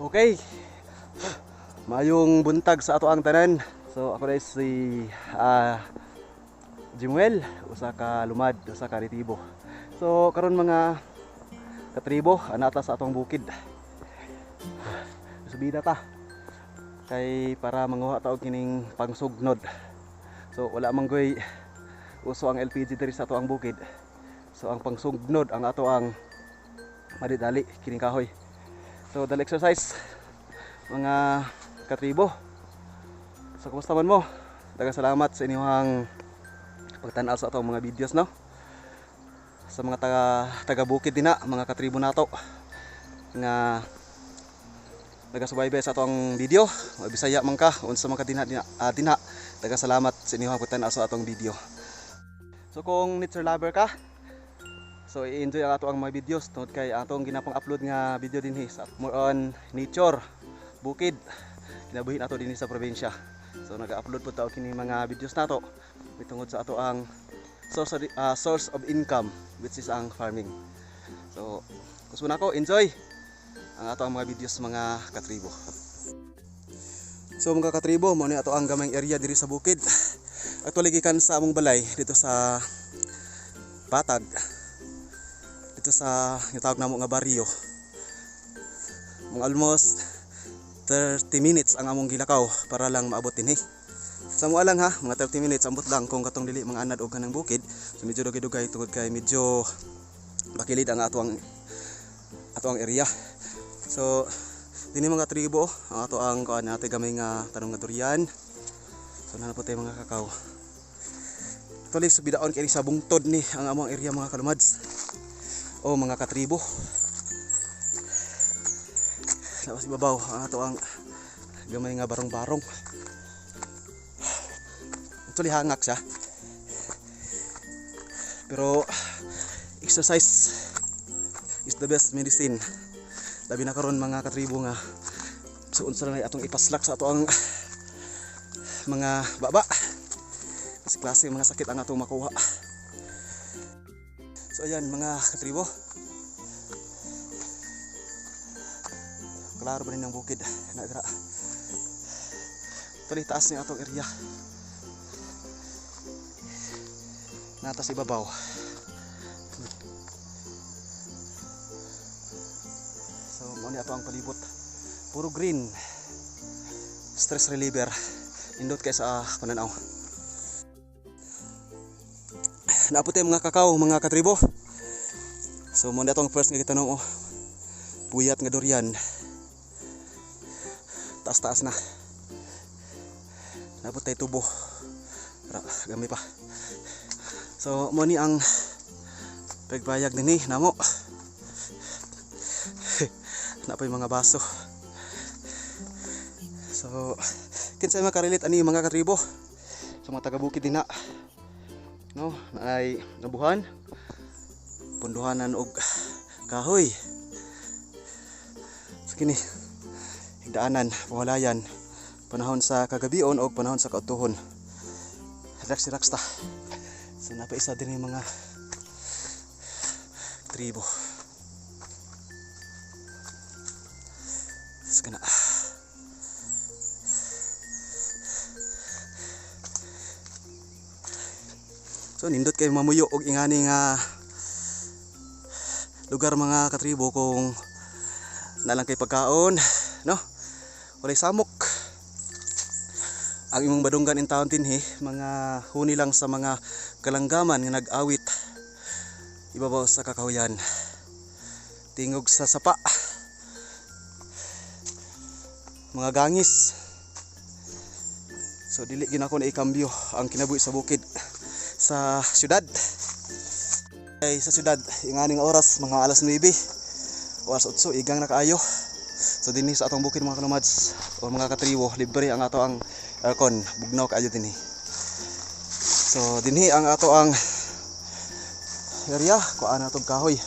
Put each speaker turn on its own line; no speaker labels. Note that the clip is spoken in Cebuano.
Okay. Mayong buntag sa ato ang tanan. So ako na si Jimuel, usa ka lumad, usa ka retibo. So karon, mga katribo, anata sa atong bukid. Subida ta. Kay para manguha ta og kining pangsugnod. So wala man goy uso ang LPG diri sa ato ang bukid. So ang pangsugnod ang ato ang madidali kining kahoy. So dali exercise, mga katribo. So kumusta man mo? Daghang salamat sa inyong pagtan-aw sa atong mga videos, no. Sa mga taga bukid dinha, mga katribo nato nga nagasubaybay sa atong video, mga Bisaya man ka, unsa man ka dinha, daghang salamat sa inyong pagtan-aw sa atong video. So kung nature lover ka, so i-enjoy ang ato ang mga videos tungod kay atong ginapang upload nga video dinhi sa more on nature, bukid, kinabuhi nato dinhi sa probinsya. So nag-upload po ta og kini mga videos nato tungod sa ato ang source of income, which is ang farming. So gusto nako enjoy ang ato ang mga videos, mga katribo. So mga katribo, mao ni ato ang gamayng area diri sa bukid. Actually, gikan sa among balay dito sa Patag, dito sa gitawag namo nga baryo, mga almost 30 minutes ang among gilakaw para lang maabot dinhi. Sa mo lang ha, mga 30 minutes ambot lang kung katong dili mga anad og kanang bukid. So medyo dugay-dugay tungod kay medyo bakilid ang ato ang area. So dinhi, mga tribo, ang ato ang kuan natin gamay nga tanom nga durian. So naa po tayo mga kakao. Actually, subidaon kay sa bungtod ni ang among area, mga kalumads o mga katribo. Tapos ibabaw ang ato ang gamay nga barong-barong. Actually, hangak siya. Pero exercise is the best medicine. Labi na karon, mga katribo, nga so unsa na atong ipaslak sa ato ang mga baba. Kasi klase mga sakit ang atong makuha. So ayan, mga katribo. Klaro ba rin ang bukid na dira. Tuloy taas ni atong area. Nata sa ibabaw. So mao ni ato ang palibot. Puro green. Stress reliever. Indot kay sa pananaw. Naapot tayo mga kakao, mga katribo. So mao ni atong first nga gitanom, oh. Puyat nga durian. Taas-taas na. Naapot tayo tubo. Ra, gamay pa. So mo ni ang pagbayag dinhi namo. Naa pa yung mga baso. So kinsay makarelate ani, mga katribo, sa mga taga-bukid dinha. No, naay nabuhan, punduhanan og kahoy. So kini higdaanan, pangulayan, panahon sa kagabion o panahon sa kautuhon. Relax relax ta. So napaisa din yung mga tribo. So kana. So nindot kay mamuyo og ingani nga lugar, mga katribo, kung nalang kay pagkaon, no? Walay samok. Ang imong badunggan in town dinhi, mga huni lang sa mga kalanggaman nga nag-awit ibabaw sa kakahuyan. Tingog sa sapa. Mga gangis. So dili gyud nako na ikambyo ang kinabuhi sa bukid sa syudad. Ay sa syudad, inganing oras mga alas 9 o alas 8, igang na kaayo. So dinhi sa atong bukid, mga kalumads o mga katribo, libre ang ato ang aircon, bugnaw kaayo dinhi. So dinhi ang ato ang area, kuan atong kahoy.